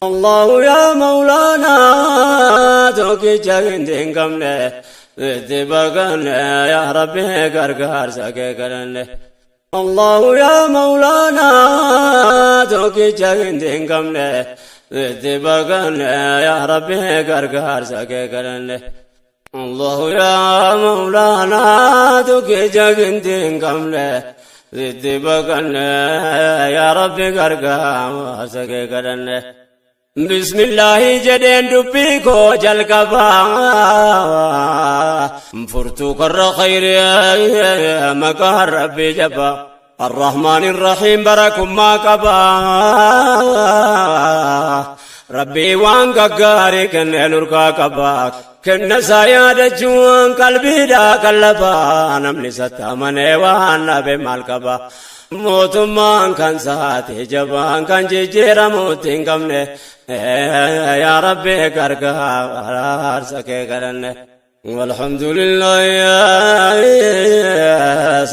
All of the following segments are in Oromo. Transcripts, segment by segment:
الله يا مولانا tokkicha hin qabne itti baqanne yaa Rabbi gargaarsa kee kadhanne. الله يا مولانا tokkicha hin qabne itti baqanne yaa Rabbi gargaarsa kee kadhanne. الله يا مولانا tokkicha hin qabne itti baqanne yaa Rabbi gargaarsa kee kadhanne. بسم الله jedheen dubbii koo jalqaba furtuu karra khayri maqaan Rabbii jaba الرحمن الرحيم barakummaa qaba Rabbii waan gaggaarii kennee nurkaa qaba kenna isaa yaadachuun qalbiidhaa qallaba namni isatti amanee waan dhabe maal qaba mootummaan kan saate jabaan kan jijjiiramuutti hin qabne yaa Rabbi gargaarsa kee kadhanne. والحمد لله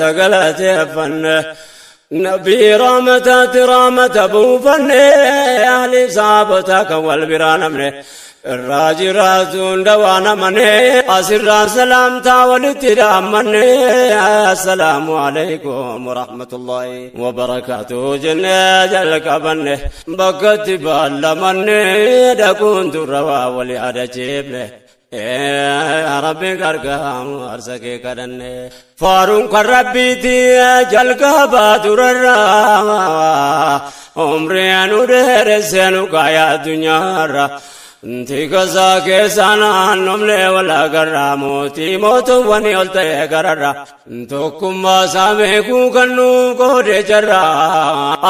sagalateeffanne نبي رحمة رحمة buufanne ahli saabota kan wal biraa namne irraa jiraatuun dawaa namane asirraan salaamtaa walitti dhaammanne assalaamu alaikum warahmatullahi wabarakaatuh jennee jalqabanne bakkatti baallamanne dhaquun durra waa wali adachiifne Rabbi gargaarsa kee kadhanne. Faaruun kan Rabbiiti jalqaba durarraa umrii nu dheeresse nu kaayaa addunyaarra. Tikasaa keessa naannomne wal agarraa mootii mootuwwan ol ta'e gararra. Tokkummaa isaa beekuu kan nuuf qoode jarra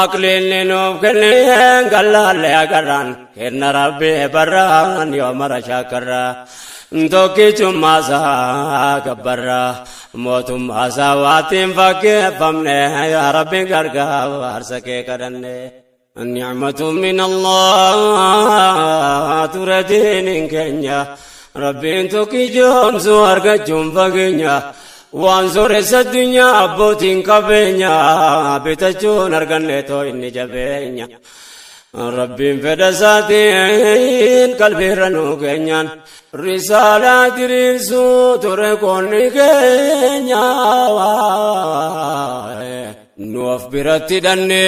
aqliinni nuuf kenneen gallaallee agarraan kenna Rabbi barraan yoo mara shaakarra. Tokkichummaa isaa gabbarra mootummaa isaa waatiin fakkeeffamne yaa Rabbi gargaarsa kee kadhanne. النعمة من الله تردين كenya Rabbiin tokkichoomsu argachuun fageenya waan sooressa addunyaa abbootiin qabeenya bitachuun arganne too inni jabeenya. Rabbiin fedha isaatiin qalbiirra nuu keenyaan risaalaa diriirsuu ture qoonni keenya. Nu of biratti dhannee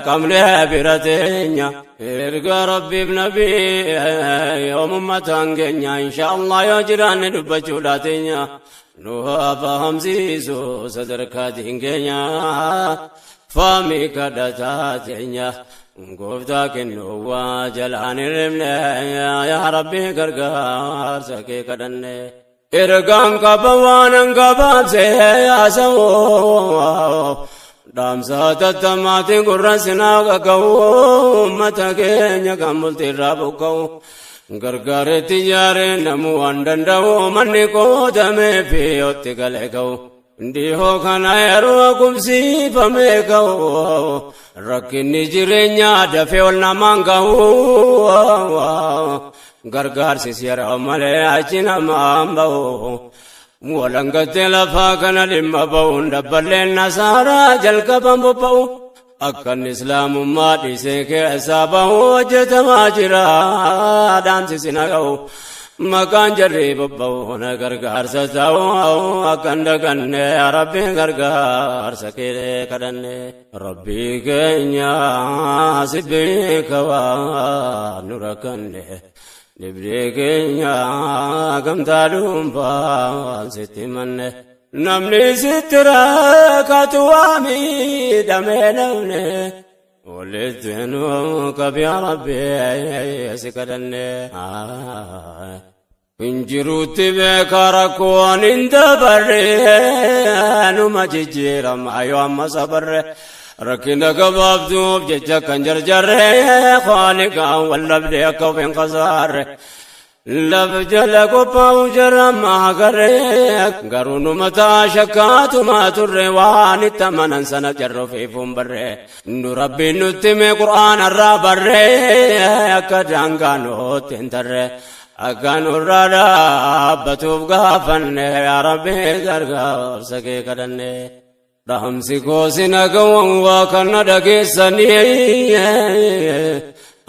qabnee bira teenya erga Rabbiif nabii yoomummataan keenya insha Allah yoo jiraanne dubbachuudha teenya nu haa fahamsiisu sadarkaatiin keenya faamii kadhataa teenya gooftaa kennuu waa jalaan hirribne yaa Rabbi gargaarsa kee kadhanne. Ergaan qaba waan gabaabsee haasa'u dhaamsa tattamaatiin gurra sinaa qaqqabu uummata keenya kan bultiirraa buqqa'u gargaaretti ijaaree namuu waan danda'u manni qoodamee fi yotti galee ka'u. Dhihoo kana yeroo qubsiifamee ka'u rakkinni jireenyaa dafee ol namaan ga'u. Gargaarsis yeroo malee achi namaan ba'u. Walangattee lafaa kana dhimma ba'uun dabballeen nasaaraa jalqaban bobba'u. Akkan islaamummaa dhiisee keessaa ba'u hojjetamaa jira dhaamsisi na ga'u. Maqaan jarri bobba'u na gargaarsa ta'u akkan daganne Rabbi gargaarsa kee kadhanne. Rabbi keenya si beeka waan nu rakkanne. Dhibdee keenya gamtaa dhuunfaan sitti manne. Namni sitti rakkatu waa miidhamee namne. Walitti nu qabi yaa Rabbi si kadhanne. Injiruutti beeka rakkoon hin dabarre numa jijjiirama yoo amma sabarre. Rakkina gabaabduuf jecha kan jarjarre Khaaliqaan wal dhabdee akka of hin khasaarre. Lafa jala qophaa'u jarama agarre garuu numa ta'a shakkaatuma turre waan itti amanan sana jarra ofiifuun barre. Nu Rabbiin nutti hime Qur'aana irraa barre akka daangaa nutti hin tarre. Akka nurraa dhaabbatuuf gaafanne yaa Rabbi gargaarsa kee kadhanne. Dhaamsi koosina gawwan waa kana dhageessanii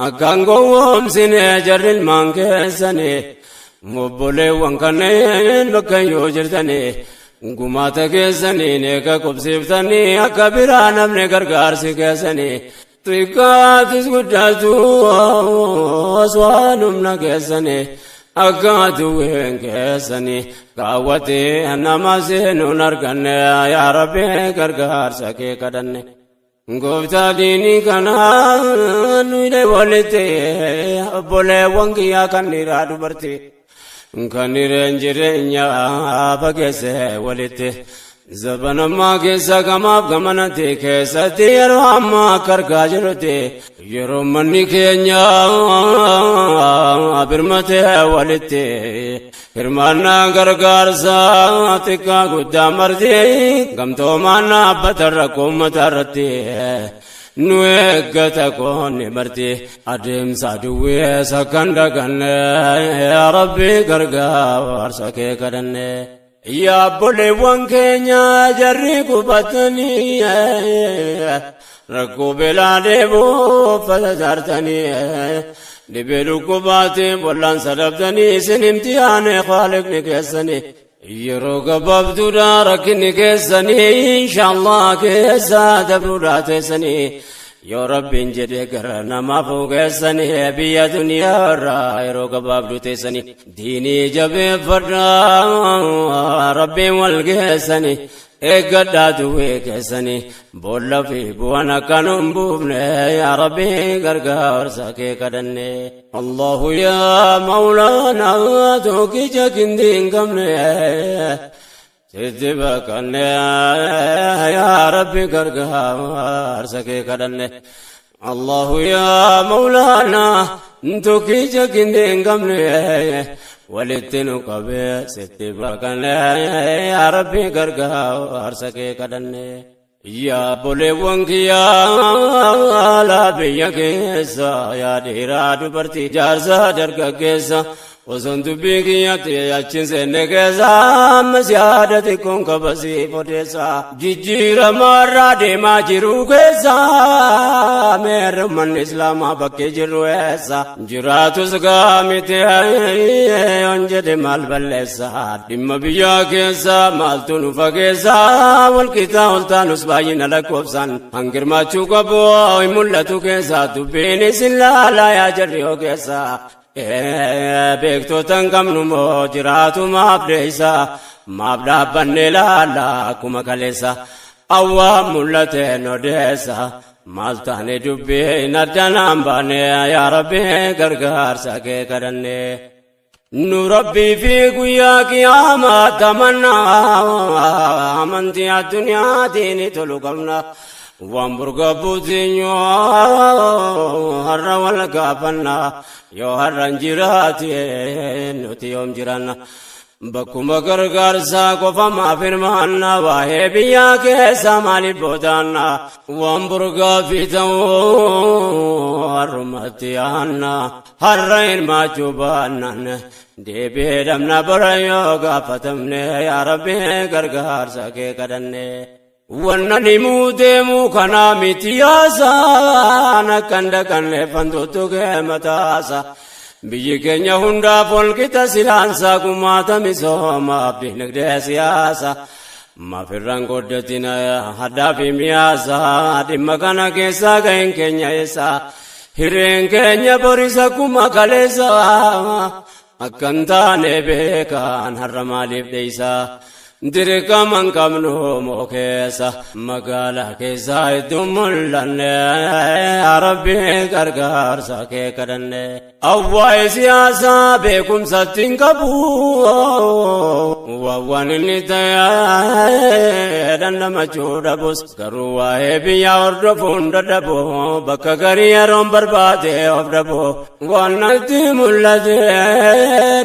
akkaan gowwoomsine jarri ilmaan keessanii obboleewwan kanneen bakka yoo jirtanii gumaata keessaniin eega qubsiiftanii akka biraa namni gargaarsi keessanii xiqqaatis guddatus waan humna keessanii akka aduwween keessanii kaawwatee nama seenuun arganne yaa Rabbi gargaarsa kee kadhanne. Gooftaa diinii kanaa nuyi walitti obboleewwan kiyyaa kan dhiiraa dubartii kan hireen jireenyaa fageesse walitti zabanammaa keessa gamaaf gamanatti keessatti yeroo ammaa akka argaa jirrutti yeroo manni keenya birmatee walitti hirmaannaa gargaarsaa xiqqaa guddaa marti gamtoomaan dhaabbata rakkoo uummata irratti nu eeggata qoonni marti adeemsa duwweessa kan daganne yaa Rabbi gargaarsa kee kadhanne. Yaa obboleewwan keenya jarri qubatanii rakkoo beelaa dheebuu uffata jaartanii dhibee dhukkubaatiin wal'aansa dhabdanii isin imtihaane Khaaliqni keessanii yeroo gabaabduudha rakkinni keessanii inshaallah keessa dabruudha teessanii yoo Rabbiin jedhe gara namaaf keessanii biyya duniyaa irraa yeroo gabaabduu teessanii diinii jabeeffadhaa Rabbiin wal geessanii eeggadhaa duwwee keessanii boolla fi bu'aan akka nu hin buufne yaa Rabbi gargaarsa kee kadhanne. Allahu yaa Mawlaanaa tokkicha kindii hin qabne sitti baqanne yaa Rabbi gargaarsa kee kadhanne. Allahu yaa Mawlaanaa tokkicha kindii hin qabne walitti nu qabee sitti baqanne yaa Rabbi gargaarsa kee kadhanne. Yaa obboleewwan kiyyaa laa biyya keessa yaa dhiiraa dubartii jaarsaa dargaggeessa osoon dubbii kiyyatti achiin seenne keessa ammas yaada xiqqoon qabasiif odeessa jijjiiramaarraa deemaa jiru keessa meerre ummanni islaamaa bakkee jirru eessa jiraatus gaamite yoon jedhe maal balleessa dhimma biyyaa keessa maaltu nu fageessa walqixaa ol taanus baay'ina lakkoofsaan hangirmaachuu qabu hin mul'atu keessa dubbiin isin laalaa yaa jarri yoo keessa beektota hin qabnu moo jiraatu maaf deessa maaf dhaabbanne laalla akkuma kaleessa awwaa mul'ateen odeessa maal taane dubbiin addanaan baane yaa Rabbi gargaarsa kee kadhanne. Nu Rabbii fi guyyaa qiyaamaa tamannaa amantii addunyaatiin tolu qabna. Waan burga buutinyoo har'a wal gaafanna yoo har'a hin jiraate nuti yoom jiranna. Bakkuma gargaarsaa qofa maaf hirmaanna waa'ee biyyaa keessa maaliif boodaanna waan burgaa fi ta'uu har'umatti yaanna har'a hirmaachuu baannaan deebi'ee dhabna bara yoo gaafatamne yaa Rabbi gargaarsa kee kadhanne. Wanna himuu deemuu kanaa miti yaasaan akka hin dhaqanne fantuutu kee mataasa. Biyyi keenya hundaaf walqixa silaansaa gumaata misoomaaf dinagdee siyaasa. Maafirraan qooddatina haddaa fi miyaasa dhimma kana keessaa ga'een keenya eessa. Hireen keenya borisa akkuma kaleessa akka hin taane beekaan har'a maaliif dheeysa. Dirqama hin qabnu moo keessa magaalaa keessa hedduu mul'anne yaa Rabbi gargaarsa kee kadhanne. Awwaa'ee siyaasaa beekumsatti hin qabu waan inni ta'e dandamachuu dhabus garuu waa'ee biyyaa hordofuun dadhabu bakka garii yeroon barbaade of dhabu waan natti mul'ate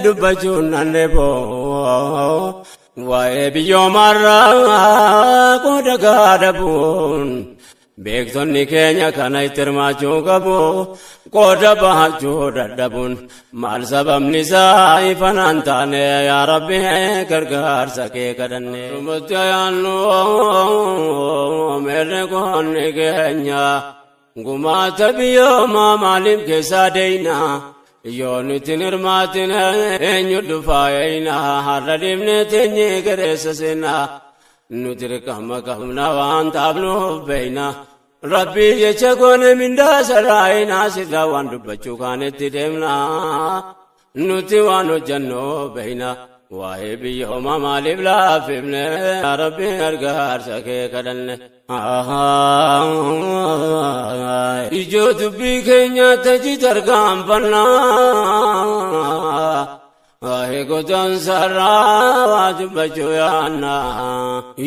dubbachuun nan dhibu. Waa'ee biyyoomarraa qooda gaadabuun Beektonni keenya kana itti hirmaachuu qabu. Qooda bahachuu dadhabuun maal sababni isaa ifanaan taane? Yaa Rabbi, gargaarsa kee kadhanne. Dhumatti ayaannu meerre goonni keenya gumaata biyyoomaa maaliif keessaa deeyna? Yoo nuti hirmaatin eenyu dhufaa eeyna? Har'a dhiibne teenye gareessa seenaa. Nuti dirqama qabna waan taabnuuf beeyna. Rabbii jecha goone mindaa sarraa'inaa sirraa waan dubbachuu kaanetti deemna. Nuti waan hojjennu beeyna. Waa'ee biyyooma maaliif laaffifne? Yaa Rabbi, gargaarsa kee kadhanne. Ijoo dubbii keenya taji tarkaanfannaa. Waa'ee godansarraa waa dubbachuu yaanna.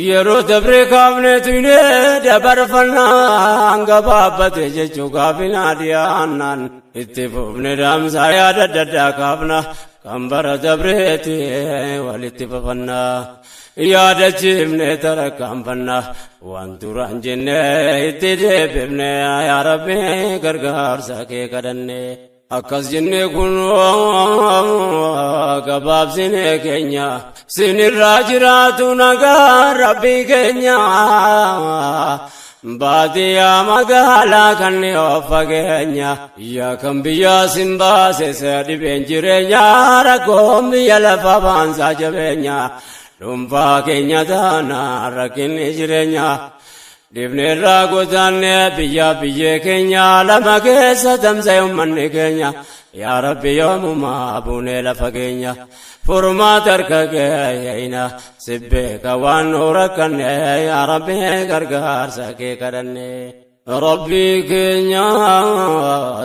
Yeroo dabree kaafnee tuyne dabarfannaa gabaabbate jechuu gaafinaa dhiyaannaan itti fufne daamsaa yaada adda addaa kaafna, kan bara dabreeti walitti fafannaa. Yaadachiifne tarakkaanfanna, waan duraan jenne itti deebifne. Yaa Rabbi, gargaarsa kee kadhanne. Akkas jenne kun gabaabsine keenya sinirraa jiraatu nagaa Rabbii keenya. Baadiyyaa magaalaa kan of fageenya yaa kan biyyaa sin baase dhibeen jireenya, rakkoon biyya lafa baansaa jabeenya, dhuunfaa keenya taana rakkinni jireenya. Dhibneerraa godaanne biyya biyyee keenya lama keessa tamsa'e uummanni keenya. Yaa Rabbi, yoomumaa buunee lafa keenya furmaata harka keeyna si beeka waan nu rakkanne. Yaa Rabbi, gargaarsa kee kadhanne. Rabbii keenya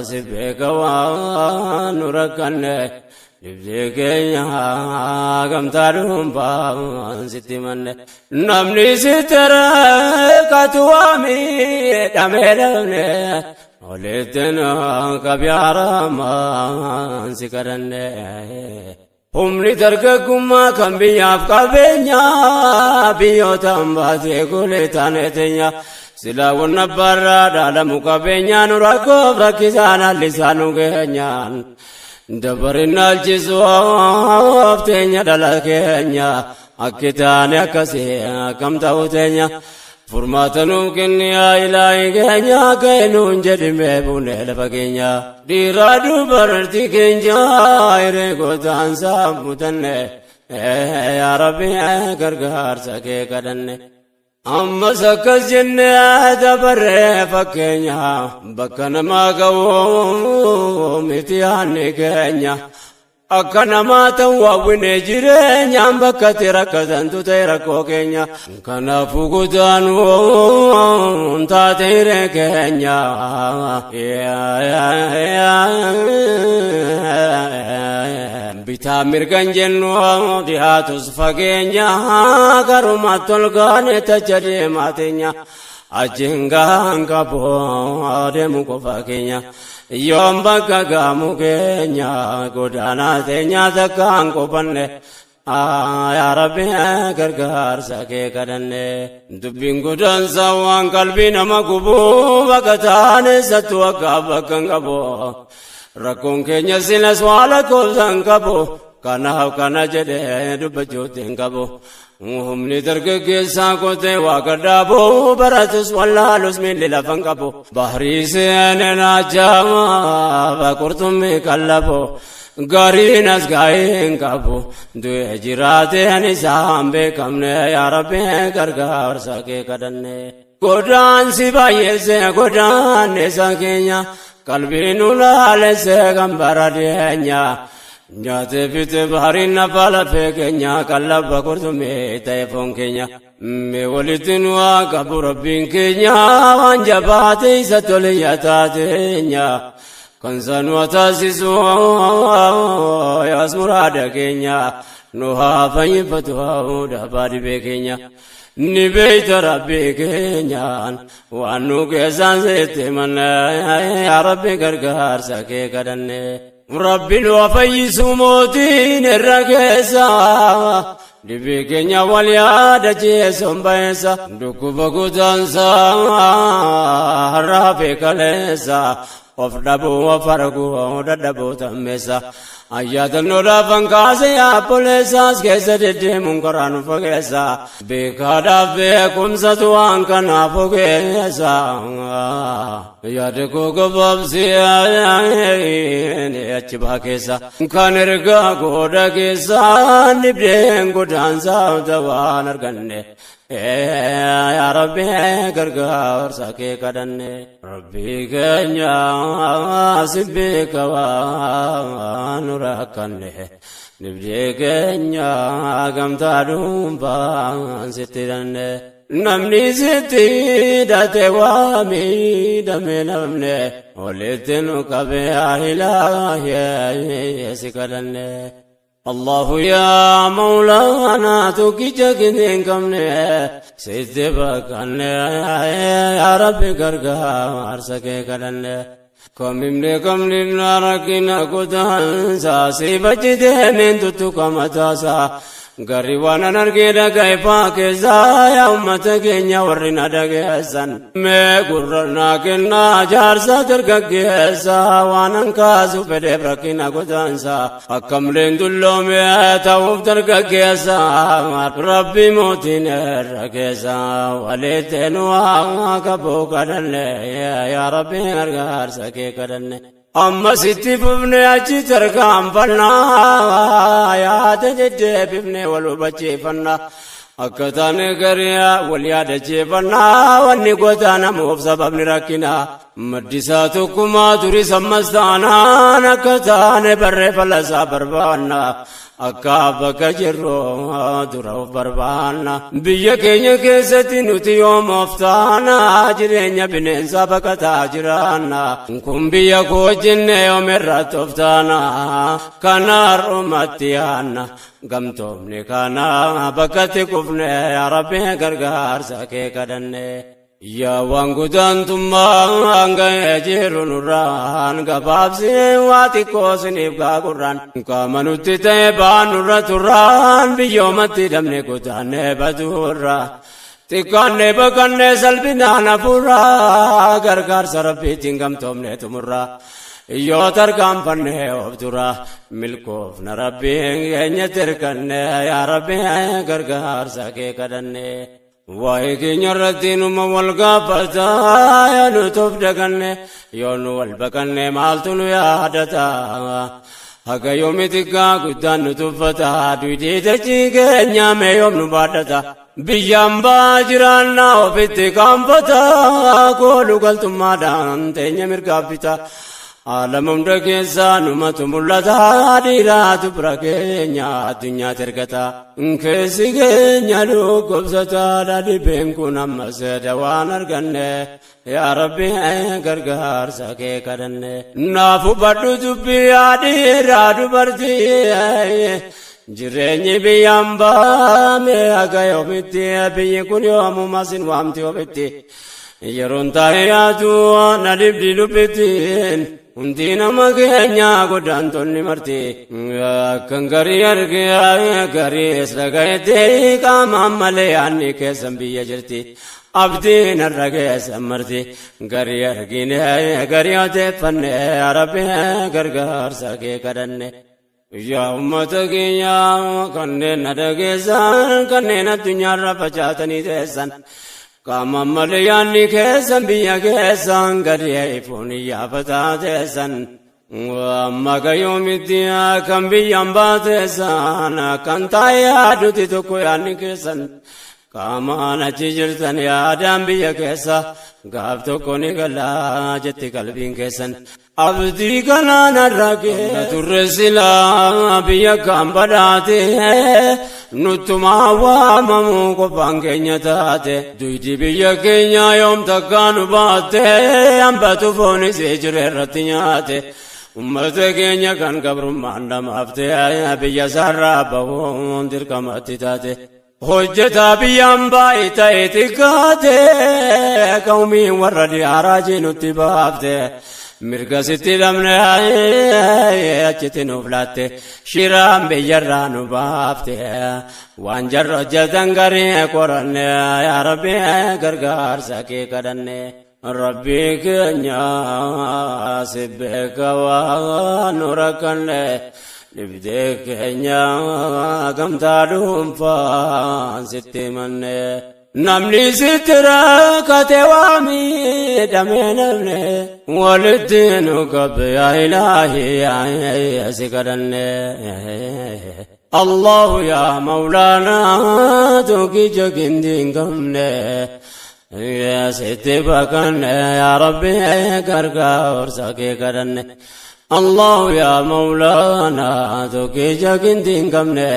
si beeka waan nu rakkanne. Dhibdee keenya gamtaa dhuunfaan sitti manne. Namni sitti rakkatu waami dhamee dhabne. Olitti qabyaaramaan si kadhanne. Humni dargaggummaa kan biyyaaf qabeenya biyyootaan baatee golee taane teenya. Silaa wanna barraa dhaalamu qabeenya nu rakkoof rakkisaan allisaa nu geenyaan. Dabarin naalchisuuf teenya dhala keenya akki taane akkasii akkam ta'u teenya. Furmaata nuuf kenni yaa Ilaahi keenya, ka'e nuun jedhime buunee lafa keenya. Dhiiraa dubartii keenya hiree gootaansaa mutanne. Yaa Rabbi, gargaarsa kee kadhanne. Ammas akkas jennee dabarree fakkeenya bakka namaa ga'u miti yaanni keenya. Akka namaa ta'u hawwine jireenyaan bakka itti rakkatantu ta'e rakkoo keenya. Kanaafuu godaanuun taate hiree keenya. Bitaa mirgan jennu dhiyaatus fageenya garumatti ol kaane tacha deemaa teenya. Achiin gahaan qabu deemu qofa keenya. Yoom bakka gaamu keenya godaanaa teenya takkaan qofanne. Yaa Rabbi, gargaarsa kee kadhanne. Dubbiin godaansa waan qalbii nama gubu, bakka taane sattu akka bakka hin qabu. Rakkoon keenya silas waa lakkoofsa hin qabu. Kanaaf kana jedhee dubbachuutti hin qabu. Humni dargaggeessaa kotee waa gadhaabu, baratus wallaalus miilli lafa hin qabu. Bahrii seenee naachama qurxummii qallabu. Gariin as gaa'ee hin qabu. Du'ee jiraateen isaan beekamne. Yaa Rabbi, gargaarsa kee kadhanne. Godaansi baay'eesse godaanne isa keenya qalbii nu laalesse kan bara dhiyeenya. Nyaatee fixe bahariin nafa lafee keenya qallaba qurxummii ta'e foon keenya. Mee walitti nu haa qabu Rabbiin keenya waan jabaate isa tole taateenya. Kan sanu taasisu yaas muraada keenya nu haa fayyifatu dhabaa dhibee keenya. Ni beeyta Rabbii keenyaan waan nu keessaan seette manne. Yaa Rabbi, gargaarsa kee kadhanne. Rabbi nu haa fayyisu mootiin irra keessa. Dhibee keenya wal yaadachiisuun bayeessa dhukkuba kutaansaa har'aa fi kaleessa of dhabuu of arguu dadhabuu tammeessa ayyaadannoo kaasee yaabboleessaas keessa deddeemuun karaa nu fageessa beekaadhaaf beekumsatu waan kanaaf ogeessa yaada koo gabaabsee achi baa keessa kan ergaa gooda keessa dhibdeen godaansaa waan arganne Ya Rabbi gargaarsa kee kadhanne Rabbi keenya si beeka waan nu rakkanne dhibdee keenya gamtaa dhuunfaan sitti hidhanne namni sitti hidhate waa miidhame namne walitti nu qabe ilaahee si kadhanne. الله يا مولانا تكجك كمني سيدبك يا ربي غرغار سكي كدن كممني كمني ناركنا كدان سيبجد من تتكمتاسا Gari waan argee dhaga'e keessaa yaa uummata keenya warri na dhageessan. Mee gurra naa kennaa jaarsa dargaggeessa waan an kaasu fedheef rakkina godaansa. Akkamleen dulloome ta'uuf dargaggeessa Rabbi mootiin irra keessa walitti nu haa qabuu kadhanne yaa Rabbi gargaarsa kee kadhanne. Amma sitti fufne achi tarkaanfannaa yaada deddeebifne wal hubachiifannaa akka taane garii wal yaadachiifannaa wanni goota namuuf sababni rakkinaa maddisaa tokkummaa turis ammas taanaan akka taane barree falasaa barbaannaa akka bakka jirru dura of barbaanna biyya keenya keessatti nuti yoom of taana jireenya bineensaa baqataa jiraanna kun biyya koo jenne yoom irratti of taana kana har'umatti yaanna gamtoomni kana bakkatti kufne yaa Rabbi gargaarsa kee kadhanne. Yaa waan gudaantummaa ga'ee jiru nurraan gabaabsee waa xiqqoo siniif gaagurraan qaama nutti ta'e baanurra turraan biyyoomatti dhabne kutaannee baduurra xiqqaannee baqannee salphinaan hafuurraa gargaarsa Rabbiitiin gamtoomne xumurra yoo tarkaanfannee of dura milkoofna Rabbiin keenyatti hirkanne yaa Rabbi gargaarsa kee kadhanne. Waa'ee keenya irratti numa wal gaafata yaa nuti of daganne yoo nu wal baqanne maaltu nu yaadata haga yoomi xiqqaa guddaan nu tuffata duudii dachii keenya mee yoom nu baadhata biyyaan baa jiraannaa ofitti qaanfata koolu galtummaadhaan teenya mirgaaf bita. Alama hunda keessaa numatu mul'ata dhiiraatu bira keenya addunyaatti ergata. Keessi keenya dhukkubsataadha dhibeen kun ammas dawaan arganne yaa Rabbi gargaarsa kee kadhanne. Naaf hubadhu dubbii yaa dhiiraa dubartii jireenyi biyyaan baame haga yoomitti biyyi kun yoomuma sin waamti ofitti. Yeroon taa'ee yaadu na dhibdi dubbittiin. Hundi nama keenya godaantonni marti akkan garii argee gariis dhagayetti qaamaan malee yaadni keessan biyya jirti. Abdiin har'a keessan marti garii argine garii odeeffanne yaa Rabbi gargaarsa kee kadhanne. Yaa uummata keenya kanneen na dhageessan kanneen addunyaarra facaatanii teessan. Qaama malee yaadni keessan biyya keessan gadi ifuun iyyafataa teessan. Amma gayyoomitti kan biyyaan baateessan kan taa'ee yaadutti tokko yaadni keessan. Qaamaan achi jirtan yaadaan biyya keessa gaaf tokko ni galaa jetti qalbiin keessan. Abdii kanaan arragee turre silaa biyya kan badhaate nuttumaa waamamuu qofaan keenya taate duydi biyya keenya yoom takkaa nu baatte hambatu foonis jire irratti nyaate. Uummata keenya kan gabrummaan dhamaafte biyya isaarraa bahuun dirqamatti taate. Hojjetaa biyyaan baay'ee ta'e xiqqaate qawmiin warra diyaaraa jinutti baafte. Mirga sitti dhabne achitti nuuf laatte, shiraan biyyarraa nu baafte. Waan jarra hojjetan garii qoranne, yaa Rabbi gargaarsa kee kadhanne. Rabbi keenya si beeka waan nu rakkanne, dhibdee keenya gamtaa dhuunfaan sitti manne. Namni sitti rakkate waa miidhamee namne, walitti nu qabe yaa ilaahi si kadhanne. Allahu yaa Mawlaanaa tokkicha gindii hin qabne, sitti baqanne, yaa Rabbi gargaarsa kee kadhanne. Allahu yaa Mawlaanaa tokkicha gindii hin qabne,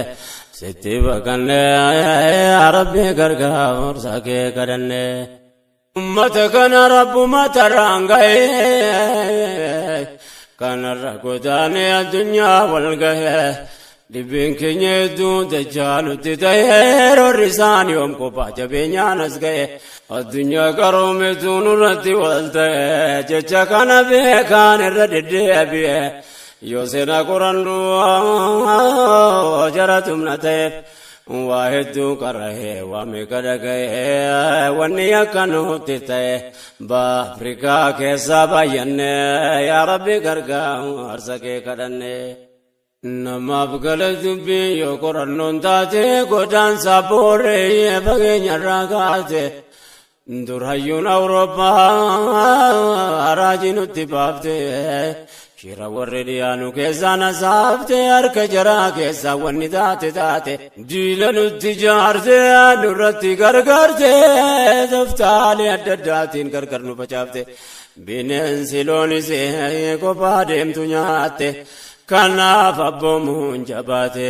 sitti baqanne, yaa Rabbi gargaarsa kee kadhanne. Ummata kana Rabbuma tarraan ga'ee, kanarra godaanee addunyaa wal ga'ee, dhibeen keenya hedduu dachaa nutti ta'ee, roorri isaan yoom kophaa jabeenyaan as ga'e, addunyaa qaroometu nurratti wal ta'e, jecha kana beekaan irra deddeebi'e. Yoo seenaa qorannu jara tumna ta'eef waa hedduu qara'ee waa meeqa dhaga'ee, wanni akka nutti ta'e Afrikaa keessaa baay'anne, yaa Rabbi gargaarsa kee kadhanne. Namaaf gala dubbii yoo qorannoon taate, godaansa booree fageenyarraa kaate. Dur hayyuun Awurooppaa raajii nutti baafte, shira warri dhiyaanu keessaa nasaafte, harka jaraa keessaa wanni taate taate, diila nutti jaarte, nurratti gargaarte, toftaalee adda addaatiin gargar nu facaafte, bineensi loonis kophaa deemtu nyaatte. Kanaaf abboomuun jabaate,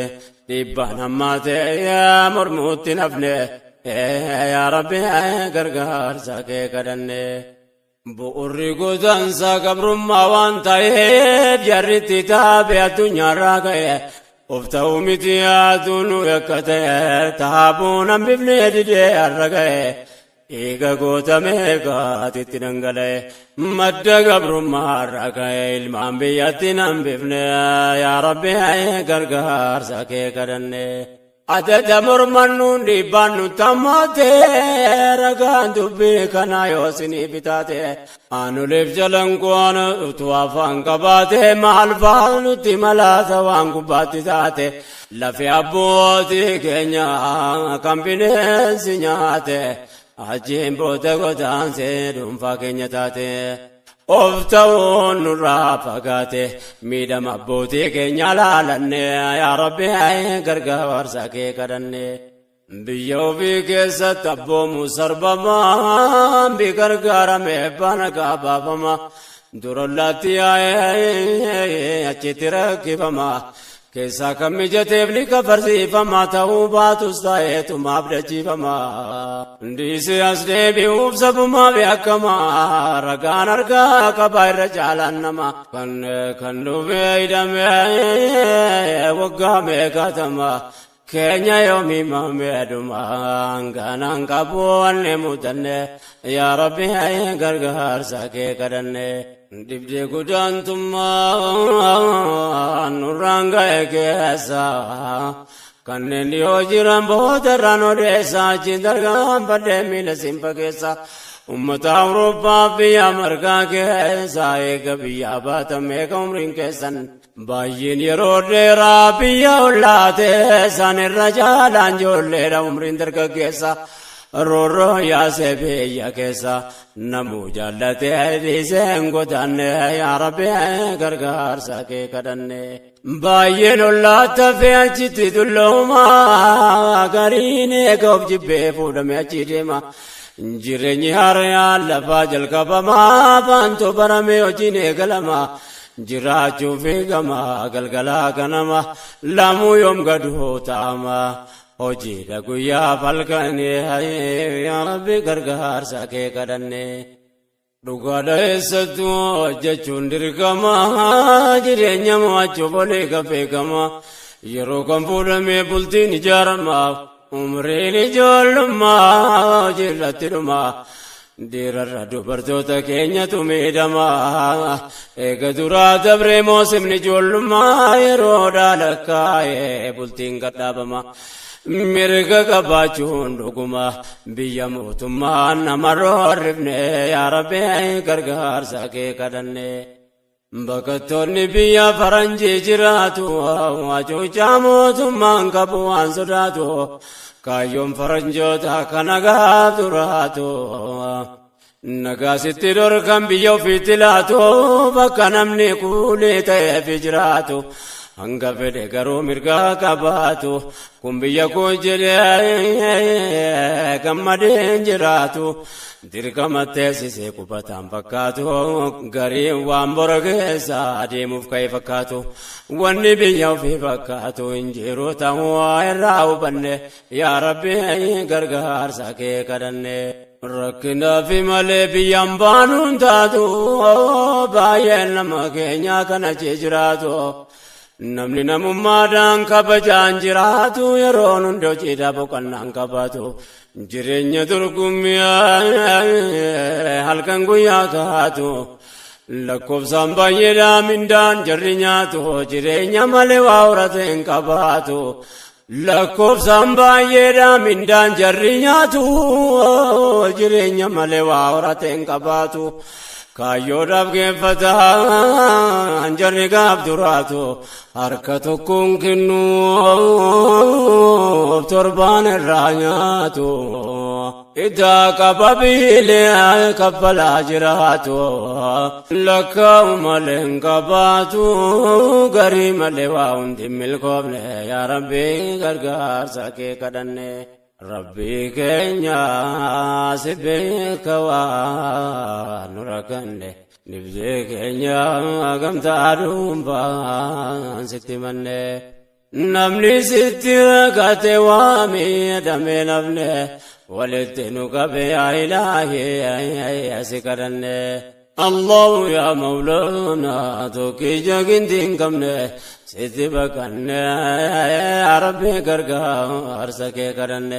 dhiibbaan hammaate, mormuutti nafne, yaa Rabbi gargaarsa kee kadhanne. Bu'urri godaansa gabrummaa waan ta'eef, jarritti taabe addunyaarraa ka'e. Of ta'uu miti yaaduu nu yakka ta'e, taabuun hambifnee didee har'a ga'e. Eega gootamee gaatitti dhangala'e, madda gabrummaarraa ka'e, ilmaan biyyatti hambifne, yaa Rabbi gargaarsa kee kadhanne. Adada mormannuun dhiibbaan nu tammaate, ragaan dubbii kanaa yoo sinii bitaate, anuleef jalan qo'an utuu afaan qabaate, maal fa'aa nutti malaata waan gubbaatti taate, lafi abbootii keenya kan bineensi nyaate, achiin booda godaansee dhuunfaa keenya taate. Of ta'uun nurraa fagaate, miidhama abbootii keenya laalanne, yaa Rabbi gargaarsa kee kadhanne. Biyya ofii keessatti abboomu sarbamaa, bi gargaarame bana gabaafama, durollaatti yaa'ee achitti rakkifama. Keessaa kan mijateef ni kafarsiifama, ta'uu baatus ta'eetumaaf dachiifama. Dhiisee as deebi'uuf sabumaaf yakkama, ragaan harkaa qabaa irra caalaan nama. Kan dhufee hidhamee waggaa meeqatama. Keenya yoomii mameedhuma ganaan qabu wanni mudanne, yaa Rabbi gargaarsa kee kadhanne. Dhibdee gudaantummaa nurraan ga'e keessa, kanneen dhiyoo jiran boodarraan odeessa, achiin dargaanfadhee miila simfa keessa. Ummata Awurooppaa biyya margaa keessa, eega biyyaa baatan meeqa umriin keessan. Baay'een yeroo dheeraa biyya ollaate, isaan irra jaalaan ijoolleedha umriin dargaggeessa. Roorroo yaasee biyya keessa, namuu jaallatee dhiisee hin godaanne, yaa Rabbi gargaarsa kee kadhanne. Baay'een ollaata fee achitti dullooma, gariin eega of jibbee fuudhame achi deema. Jireenyi haaraan lafaa jalqabama, afaantu baramee hojiin eegalama. Jiraachuu fiigama galgalaa ganama, lamuu yoom gaduu ta'ama. Hojiidha guyyaa falkanii, yaa Rabbi gargaarsa kee kadhanne. Dhugaadha eessattuu hojjechuun dirqama, jireenya mo'achuuf olii beekama. Yeroo kan fuudhamee bultiin ijaarama, umriin ijoollummaa hojiirratti dhuma. Dhiirarra dubartoota keenyatu miidhama. Eega duraa dabree moosimni ijoollummaa yeroo dhaalakkaa'ee bultiin gadhaabama. Mirga qabaachuun dhuguma biyya mootummaan nama roorrifne yaa Rabbi gargaarsa kee kadhanne. Baqattoonni biyya faranjii jiraatu hacuuccaa mootummaan qabu waan sodaatu. Kaayyoon faranjoota kana gaaf duraatu. Nagaasitti dhorkan biyya ofiitti laatu bakka namni kuulee ta'eef jiraatu. Hanga fedhe garuu mirga qabaatu kun biyya koo jedhee gammadeen jiraatu. Dirqama teessisee qubataan fakkaatu gariin waan bora keessa adeemuuf ka'e fakkaatu. Wanni biyya ofii fakkaatu hin jiru ta'uu irraa hubanne yaa Rabbi gargaarsa kee kadhanne. Rakkinaa fi malee biyyaan baanuun taatu baay'een nama keenyaa kana jiraatu. Namni namummaadhaan kabajaan jiraatu yeroon hundi hojiidhaa boqonnaan qabaatu. Jireenya dorgommii halkan guyyaa kaatu. Lakkoofsaan baay'eedhaa mindaan jarri nyaatu jireenya malee waa horate hin qabaatu. Lakkoofsaan baay'eedhaa mindaan jarri nyaatu jireenya malee waa horate hin qabaatu. Kaayyoodhaaf geeffataan jarri gaaf duraatu harka tokkoon kennuuf torbaan irraa nyaatu. Idaa qaba biilee kaffalaa jiraatu lakkaa'u malee hin qabaatu garii malee waa hundi milkoofne yaa Rabbi gargaarsa kee kadhanne. Rabbi keenya si beeka waan nu rakkanne dhibdee keenya gamtaa dhuunfaan sitti manne. Namni sitti rakkate waa miidhamee nafne walitti nu qabe yaa ilaahi si kadhanne. Allahu yaa Mawlaana tokkicha gindi hin qabne sitti baqanne yaa Rabbi gargaarsa kee kadhanne.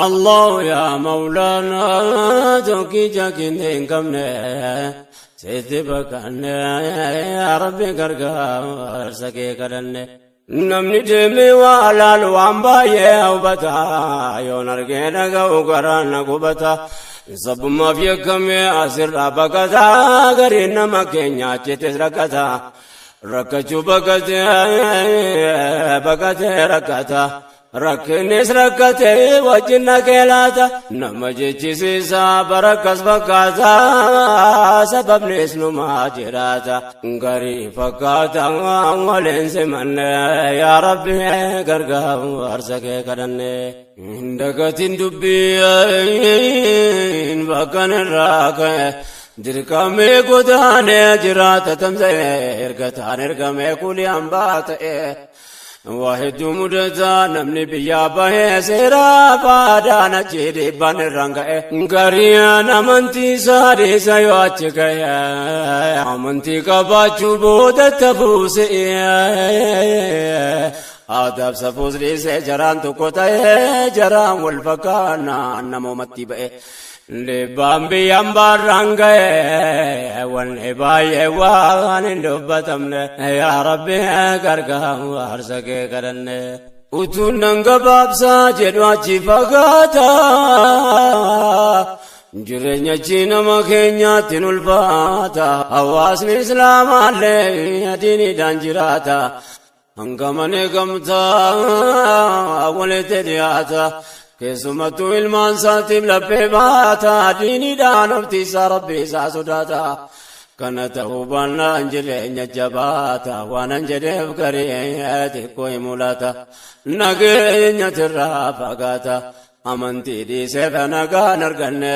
Allahu yaa Mawlaana tokkicha gindi hin qabne sitti baqanne yaa Rabbi gargaarsa kee kadhanne. Namni deemee waa laalu waan baay'ee hubata yoon argee dhaga'u garaan na gubata. Sabummaaf yakkamee asirraa baqata gariin nama keenya achittis rakkata. Rakkachuu baqatee baqatee rakkata. Rakkinnis rakkatee wajjin naqee laata. Nama jechisiisa barakkas fakkaata sababnis numaa jiraata. Garii fakkaata waliin simanne yaa Rabbi gargaarsa kee kadhanne. Dagatiin dubbiin bakkan irraa ka'e dirqamee godaanee jiraata tamsa'e erga taan ergamee kulii hambaa ta'e. Waa hedduu mudataa namni biyyaa bahee seeraa faadaan achi dhiibbaan irraan ka'e. Gariin amantii isaa dhiisa yoo achi ka'e amantii qabaachuu booda tafuuse. Aadaaf safuus dhiisee jaraan tokko ta'ee jaraan wal fakkaannaan namoomatti ba'e. Dhiibbaan biyyaan baarraan ga'e wanni baay'ee waan hin dubbatamne yaa Rabbi gargaarsa kee kadhanne. Utuun nan gabaabsaa jedhu achi fagaata. Jireenya achi nama keenyaatti ulfaata. Hawaasni Islaamaallee adiiniidhaan jiraata. Hangamanii gamtaa walitti dhiyaata. Keessumattuu ilmaan isaatiif laphee baata. Diiniidhaan oftiisaa Rabbi isaa sodaata. Kana ta'uu baannaan jireenya jabaata. Waanan jedheef garii xiqqoo hin mul'ata. Nageenya tirraa fagaata. Amantii dhiisee nagaan arganne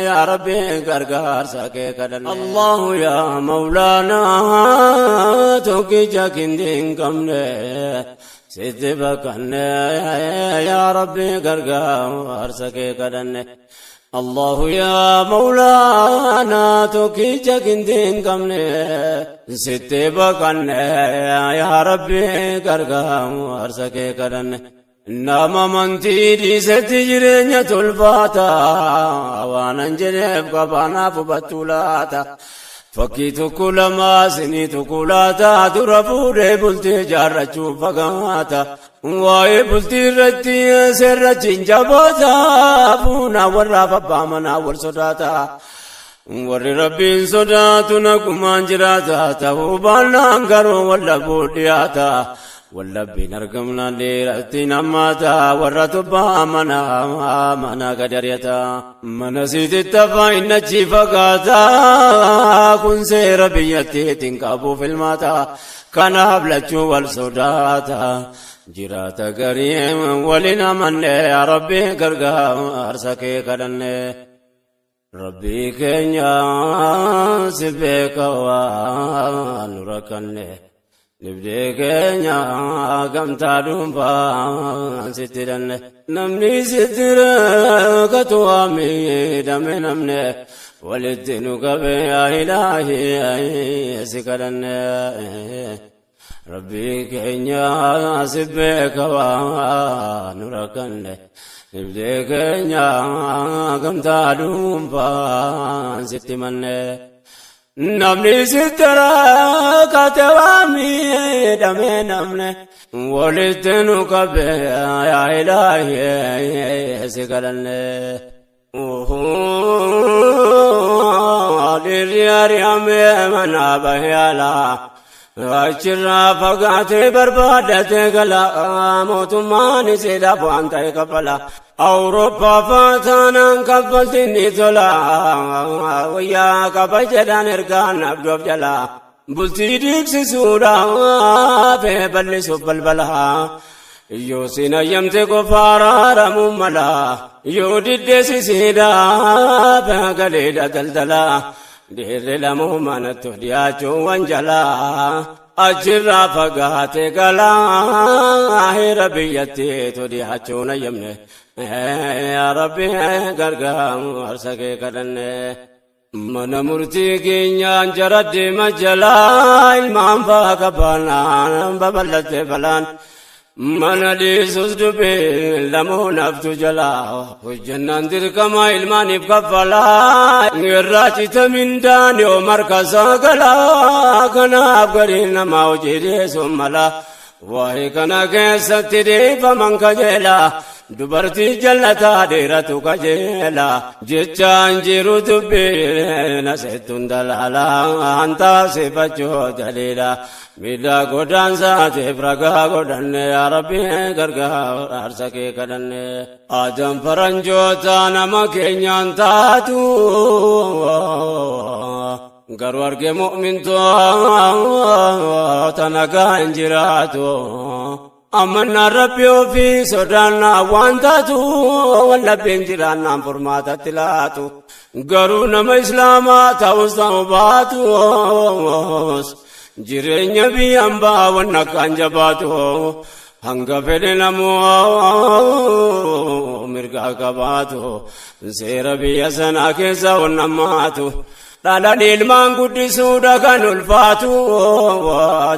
yaa Rabbi gargaarsa kee kadhanne. Allahu yaa Mawlaana tokkicha gindi hin qabne sitti baqanne yaa Rabbi gargaarsa kee kadhanne. Allahu yaa Mawlaana tokkicha gindi hin qabne sitti baqanne yaa Rabbi gargaarsa kee kadhanne. Nama amantii dhiisetti jireenya tolfaata, waanan jedheef qabaanaaf hubattuu laata. Fakkii tokko lama sinii tokko laata, dura fuudhee bultii jaarrachuuf fagaata. Waa'ee bultii irratti seerrachi hin jabaata, fuunaa warraaf abbaa manaa wal sodaata. Warri Rabbiin sodaatu nagumaan jiraata, ta'uu baannaan garuu wallabuu dhiyaata. Wallabbiin argamnaan dhiiratti nammaata, warra tubbaa mana mana gadariyata. Mana siititti afaan inni achi fagaata, kun seera biyyattiitiin qabuuf ilmaata. Kanaaf lachuu wal sodaata. Jiraata garii waliin amanne, yaa Rabbi gargaarsa kee kadhanne. Rabbii keenya si beeka waan nu rakkanne. Dhibdee keenya gamtaa dhuunfaa sitti hidhanne. Namni sitti rakkatu waa miidhame, namne walitti nu qabe, yaa Ilaahi si kadhanne. Rabbii keenya si beeka waan nu rakkanne. Dhibdee keenya gamtaa dhuunfaa sitti manne. Namni sitti rakkate waa miidhame, namne walitti nu qabe, yaa Ilaahi si kadhanne. Dhiirri ari'amee manaa bahee alaa, achirraa fagaatee barbaaddatee gala, mootummaan isiidhaaf waan ta'e kaffala. Awurooppaa faataanaan kaffaltiin ni tola, wayyaa qaba jedhaan ergaan abdoof jala. Bultii diigsisuudhaaf bal'isuuf balbala. Yoo sin ayyamte qofa araaramuu mala, yoo diddeessisiidhaaf galeedha daldala. Dhiirri lamuu manatti dhiyaachuu wanjalaa, achirraa fagaate galaa, heera biyyattiitu dhiyaachuun ayyamne. Yaa Rabbi gargaarsa kee kadhanne. Mana murtii keenyaan jara deema jalaa, ilmaan faa qabaanaan babal'atte balaan. Mana dhiisus dubbii lamuu naftu jalaa, hojjannaan dirqama ilmaaniif kaffalaa. Irraa cita mindaan yoo marka sagalaa, kanaaf gariin namaa hojii dhiyeessuun mala. Waa'ee kana keessatti dhiifaman kajeela, dubartii jallataa dhiiratu kajeela. Jechaan jiru dubbii nasettuun dalaalaa, hantaasifachuu daliila. Miidhaa godaansaatiif ragaa godhanne, yaa Rabbi gargaarsa kee kadhanne. Aadaan faranjoota nama keenyaan taatu, garuu arge mu'mintoota nagaa hin jiraatu. Amannaan Rabbi ofii sodaannaa waan taatu, wallabbiin jiraannaan furmaatatti laatu. Garuu nama Islaamaa ta'us ta'uu baatus, jireenya biyyaan baa wanna akkaan jabaatu. Hanga fedhe namuu mirga qabaatu, seera biyya sanaa keessa onnammaatu. Dhalan ilmaan guddisuudha kan ulfaatu,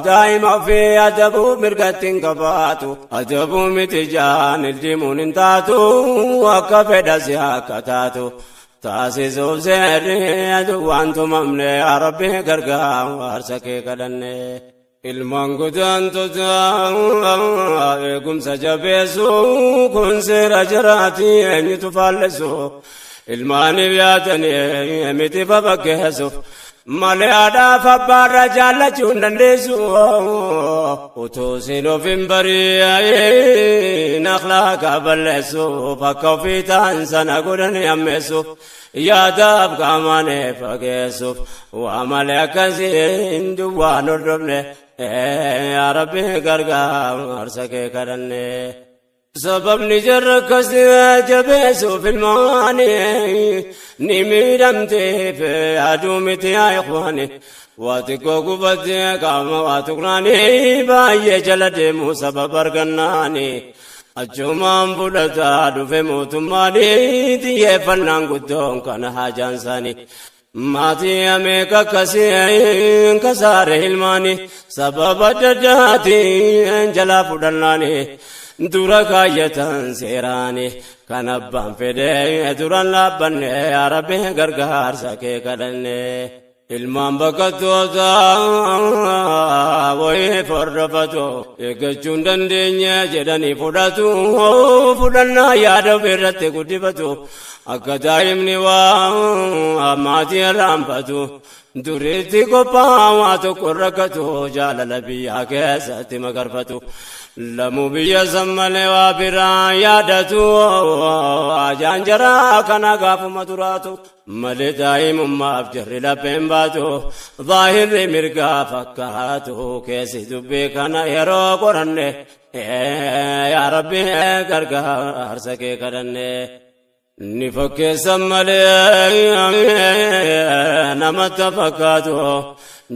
daa'ima ofii adabuu mirgatti hin qabaatu. Adabuu miti jaan ildimuun hin taatu, akka fedha si akka taatu. Taasisuuf seerri waan tumamne, yaa Rabbi gargaarsa kee kadhanne. Ilmaan godaantota eegumsa jabeessu, kun seera jaraati eenyutu faallessu. Ilmaaniif yaadanii miti babakkeessu, malee haadhaaf abbaarra jaallachuu hin dandeessu. Utuu siin of hin bari'in akhlaaqa balleessuuf, akka ofii ta'an sana godhanii ammeessuuf, yaadaaf qaamaan fageessuuf, waa malee akkasiin duwwaan hordofne, yaa Rabbi gargaarsa kee kadhanne. Sababni jarra akkasii jabeessuuf ilmaani ni miidhamteef aduu miti, yaa ikhwaani. Waa xiqqoo gubattee qaama waa tuqnaani, baay'ee jala deemuu sababa argannaani. Achumaan fudhataa dhufe mootummaani, xiyyeeffannaan guddoon kana haajaan isaanii. Maatii ameeka akkasii kasaare ilmaani, sababa adda addaatiin jalaa fudhannaani. Dura kaayyatan seeraani kan abbaan fedhe duran dhaabbanne yaa Rabbi gargaarsa kee kadhanne. Ilmaan baqattoota wayii hordofatu eeggachuun dandeenye jedhanii fudhatu fudhannaa yaada ofirratti guddifatu akka daa'imni waa maatii irraanfatu duriitti qophaa'aa tokko rakkatu jaalala biyyaa keessatti magarfatu lamuu biyya san malee waa biraa yaadatu ajaan jaraa kana gaafuma duraatu malee daa'imummaaf jarri lapheen baatu zaahirri mirgaa fakkaatu keessi dubbii kana yeroo qoranne yaa Rabbi gargaarsa kee kadhanne. Ni fakkeessan malee namatti fakkaatu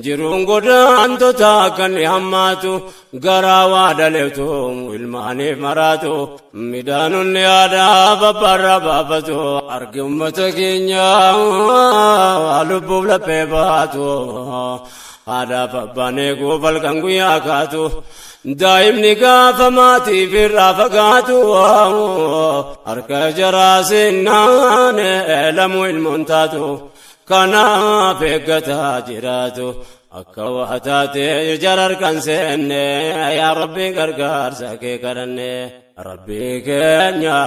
jiruun godaantota akka inni hammaatu garaa waa dhaleetu ilmaaniif maraatu midhaanonni aadaa babbarra baafatu argi ummata keenya lubbuuf laphee baatu haadhaaf abbaan eeguuf halkan guyyaa kaatu daa'imni gaafa maatiif irraa fagaatu harka jaraa seennaan lamuu ilmoon taatu kanaaf eeggataa jiraatu akka waa taate jara harkan seenne yaa Rabbi gargaarsa kee kadhanne. Rabbi keenya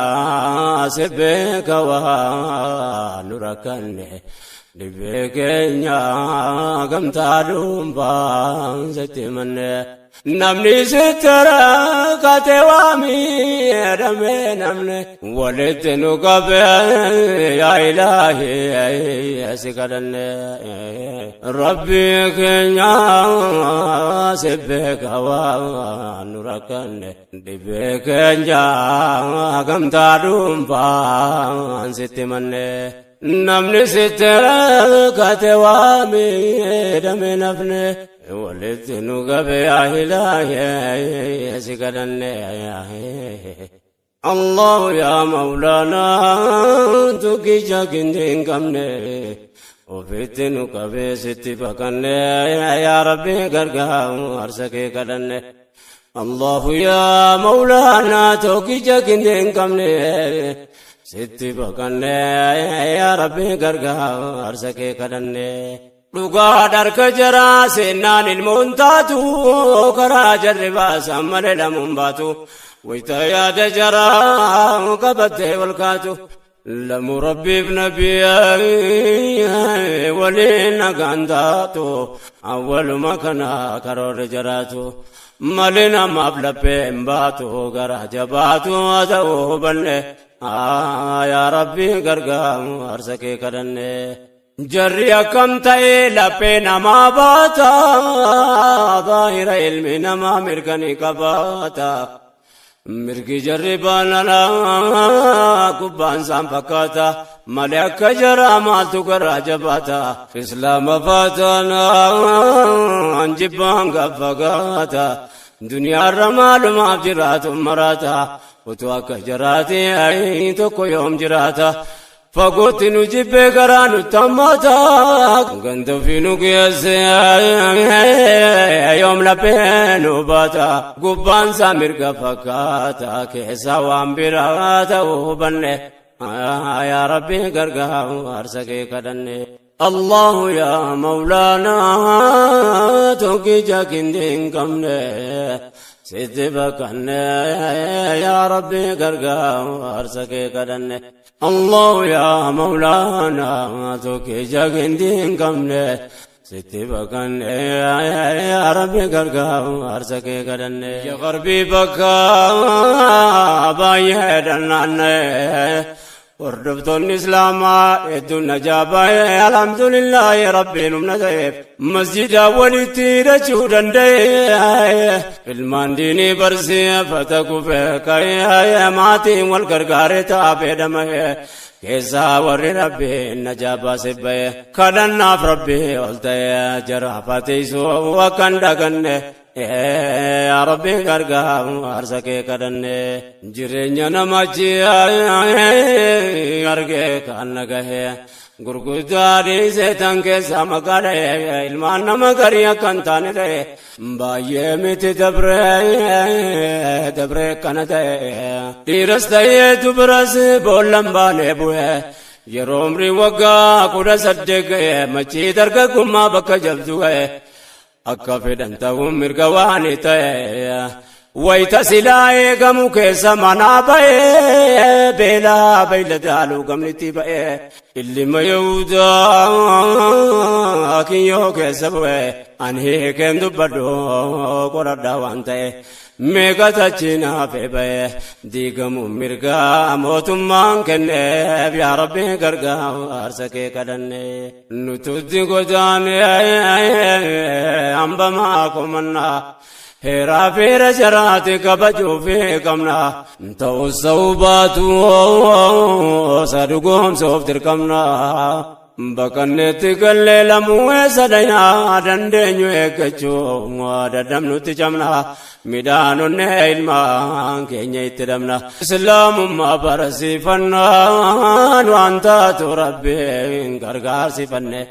si beeka waa nu rakkanne dhibee keenya gamtaa dhuunfaan sitti himanne. Namni sitti rakkate waa miidhame namni walitti nu qabe yaa Ilaahi si kadhanne. Rabbi keenya si beeka waa nu rakkanne dhibee keenya gamtaa dhuunfaan sitti himanne. Namni sitti rakkate waa miidhame nafne walitti nu qabe yaa Ilaahi si kadhanne. Allah yaa Mawlaana tokkicha gindii hin qabne ofitti nu qabee sitti baqanne yaa Rabbi gargaarsa kee kadhanne. Allah yaa Mawlaana tokkicha gindii hin qabne sitti baqanne yaa Rabbi gargaarsa kee kadhanne. Dhugaa dharka jaraa seennaan ilmoon taatu karaa jarri baasan malee lamuun baatu wayita yaada jaraa qabattee wal kaatu lamu rabbiif nabiyyi waliin nagaan taatu awwaluma kana karoorri jaraatu malee namaaf lapheen baatu gara jabaatu haa ta'uu hubanne yaa Rabbi gargaarsa kee kadhanne. Jarri akkam ta'e laphee namaa baata zaahira ilmi namaa mirgani qabaata mirgi jarri baanana gubbaan isaan fakkaata malee akka jaraa maaltu garaa jabaata islaama faataanaan jibbaan gaffagaata duniyaarra maalumaaf jiraatu maraata utuu akka jaraati tokko yoom jiraata. Fagootti nu jibbee garaa nutti hammaata ganda ofii nu geesse yoom laphee nu baata gubbaan isaa mirga fakkaata keessaa waan biraa ta'uu hubanne yaa Rabbi gargaarsa kee kadhanne. Allahu yaa Mawlaana tokkicha gindii hin qabne sitti baqanne yaa Rabbi gargaarsa kee kadhanne. Allah yaa Mawlaana tokkicha gindii hin qabne sitti baqanne yaa Rabbi gargaarsa kee kadhanne. Ya Garbii bakka baay'ee dhannaanne hordoftoonni Islaamaa hedduun najaa baay'ee alhamdulillaahi Rabbiin humna ta'eef masjida walitti hidhachuu danda'e ilmaan diinii barsiifata kufee ka'ee maatiin wal gargaaree taa'ee dhama'e keessaa warri Rabbiin najaa baasee ba'e kadhannaaf Rabbii ol ta'e jaraaf hateessuu akka hin daganne yaa Rabbi gargaarsa kee kadhanne. Jireenya namachi argee kan nagahe Gurguddaa dhiisee tan keessa maqaa dha'e ilmaan nama garii akka hin taane ta'e baay'ee miti dabree dabree kana ta'e dhiiras ta'ee dubaras boollan baanee bu'e yeroo umrii waggaa 18 ga'e machii dargaggummaa bakka jabdu ga'e akka fedhan ta'uun mirga waan ta'e wayita silaa eegamu keessa manaa ba'ee beelaa beeyladaaluu gamnitti ba'ee ilma Yihudaa kiyyoo keessa bu'e ani hiikeen dubbadhu qoradhaa waan ta'e meeqa tachiin hafee ba'e diigamuun mirgaa mootummaan kenneef yaa Rabbi gargaarsa kee kadhanne nututti godaane hambamaa komannaa heeraa feera jaraati kabajuu fi qabna ta'us ta'uu baatu sadugoomsuuf dirqamna baqanneetti gallee lamuu eessa dhaynaa dandeenyu eeggachuu dadhabnutti cabna midhaanonne ilmaan keenya itti dhabna islaamummaa barsiifannaan waan taatu Rabbiin gargaarsifanne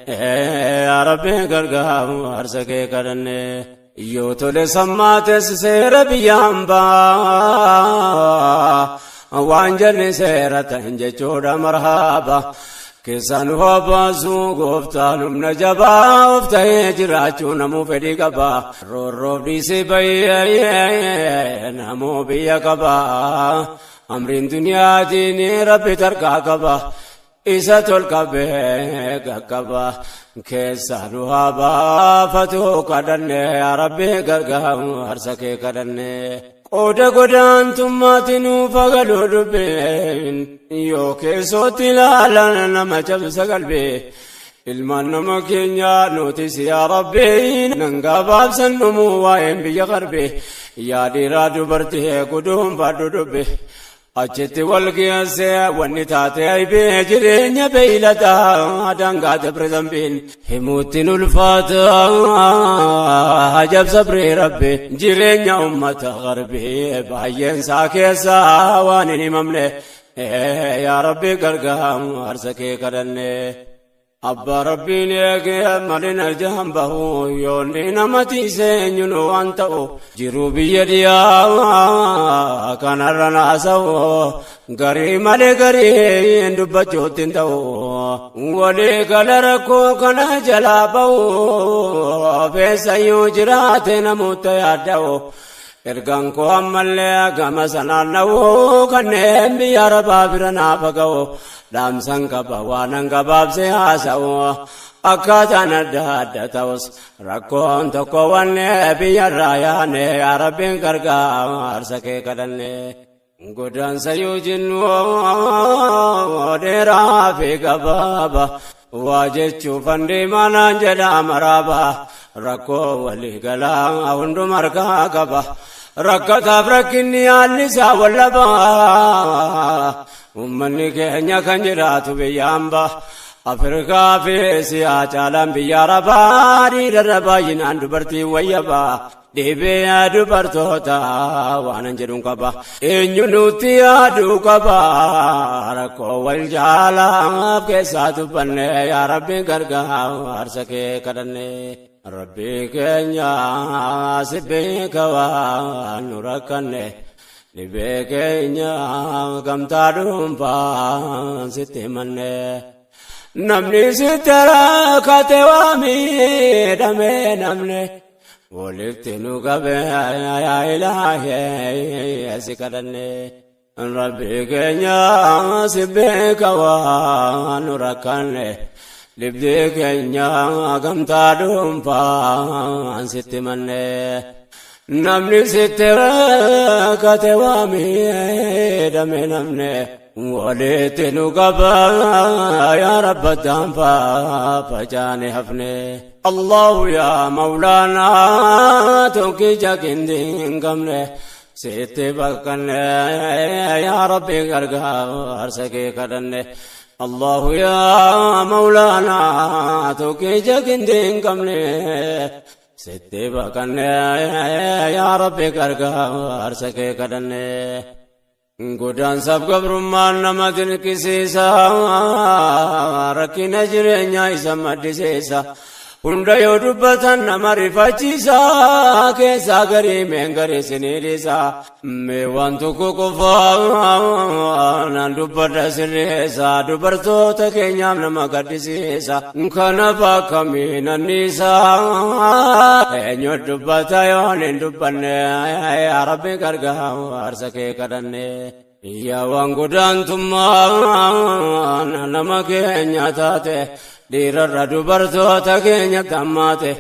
yaa Rabbiin gargaarsa kee kadhanne yoo tole sammaates seera biyyaan baa waan jalli seera ta'in jechuudha marhaaba keessaan hoo baasuu gooftaan humna jabaa of ta'ee jiraachuu namuu fedhii qaba roorroof dhiisee bayyee namuu biyya qaba amriin duniyaatiin Rabbi tarkaa qaba isa tolqabee qaqqaba keessaa nu haa baafatu kadhanne yaa Rabbi gargaarsa kee kadhanne qooda godaantummaatti nuuf agaluu dubbeen yoo keessootti ilaalan nama cabsa qalbii ilmaan nama keenya nutis yaa Rabbi nan gabaabsan dhumuu waa'een biyya qarbi yaa dhiiraa dubartii guduunfadhu dubbi achitti wal geessee wanni taate aybee jireenya beeyladaa daangaa dabre zambiin himuuttiin ulfaata ajab sabree Rabbi jireenya ummata garbii baay'een isaa keessaa waan hin himamne yaa Rabbi gargaarsa kee kadhanne. Abbaa Rabbiin eegee malina jaan bahu yoonni nama tiisee eenyuun waan ta'u jiruu biyya dhiyaa kanarra naasa'u garii malee garii dubbachuutti hin ta'u walii gala rakkoo kana jalaa bahu feessayyuu jiraate namoota yaadda'u ergaan koo ammallee gama sanaan na'u kanneen biyya arabaa bira naaf ga'u dhaamsan qaba waanan gabaabsee haasa'u akkaataan adda adda ta'us rakkoon tokko wanne biyyarraa yaane yaa Rabbiin gargaarsa kee kadhanne godaansa yoo jennu dheeraa fi gabaaba waa jechuuf deemanaan jedha maraaba rakkoo walii galaa hunduma harkaa qaba rakkataaf rakkinni haalli isaa wallaba ummanni keenya kan jiraatu biyya hambaa Afrikaa fi Esiyaa caalaan biyya Arabaa dhiirarra baay'inaan dubartii wayyabaa dhibee dubartoota waanan jedhuun qaba eenyu nutti yaaduu qaba rakkoo wal jaalaaf keessaa dubbanne yaa Rabbi gargaarsa kee kadhanne Rabbi keenya si beeka waan nu rakkanne dhibee keenya gamtaa dhuunfaan sitti himanne namni sitti rakkate waa miidhame namni walitti nu qabe yaa ilaahee si kadhanne Rabbi keenya si beeka waan nu rakkanne dhibdee keenya gamtaa dhuunfaan sitti himanne namni sitti rakkate waa miidhame namni walitti nu qaba yaa Rabba daanfaa facaane hafne Allahu yaa Mawlaanaa tokkicha qindii hin qabne sitti bakkanne yaa Rabbi gargaarsa kee kadhanne Allahu yaa Mawlaanaa tokkicha qindii hin qabne sitti bakkanne yaa Rabbi gargaarsa kee kadhanne. Godaansaaf gabrummaan nama dinqisiisa, rakkina jireenyaa isa maddisiisa. Hunda yoo dubbatan nama rifachiisa, keessaa garii meen garii sinii dhiisa. Mee waan tokko qofaa naan dubbadha sirreessa, dubartoota keenyaaf nama gaddisiisa. Kanaaf akkamiin anniisa, eenyu dubbata yoon hin dubbanne? Yaa Rabbi gargaarsa kee kadhanne. Yaa waan godaantummaa nama keenya taate, dhiirarra dubartoota keenya tammaate.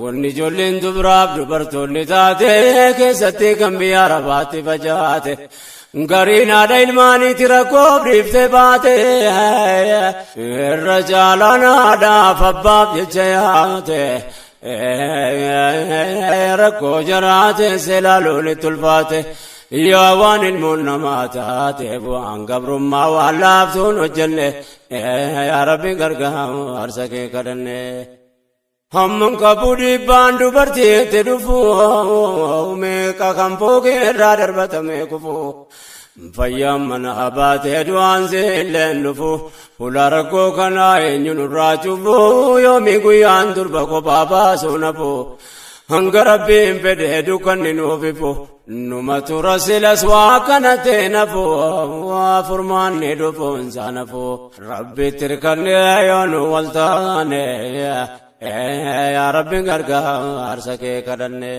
Wanni ijoolleen dubaraaf dubartoonni taate keessatti kan biyya Arabaatti facaate. Gariin haadha ilmaaniiti rakkoof dhiiftee baate. Irra caalaan haadhaaf abbaaf jecha yaate. Rakkoo jaraate seelaaluun itti ulfaate. Yaa waan ilmoon namaa taate, bu'aan gabrummaa waan laaftuun hojjenne. Yaa Rabbi gargaarsa kee kadhanne. Hamman qabu dhiibbaan dubartiitti dhufu, meeqa kan fooqee irraa darbatame kufu. Fayyaan mana baatee du'aan seelleen dhufu, fuula rakkoo kanaa eenyu nurraa cufu? Yoomii guyyaan durba kophaa baasuu nafu? Hanga Rabbiin fedhee dukkanni nuuf ifu, numa tura silas waa kana ta'e nafu. Waa furmaanni dhufuun isaa nafu. Rabbitti hirkannee yoo nu wal taane, yaa Rabbi gargaarsa kee kadhanne.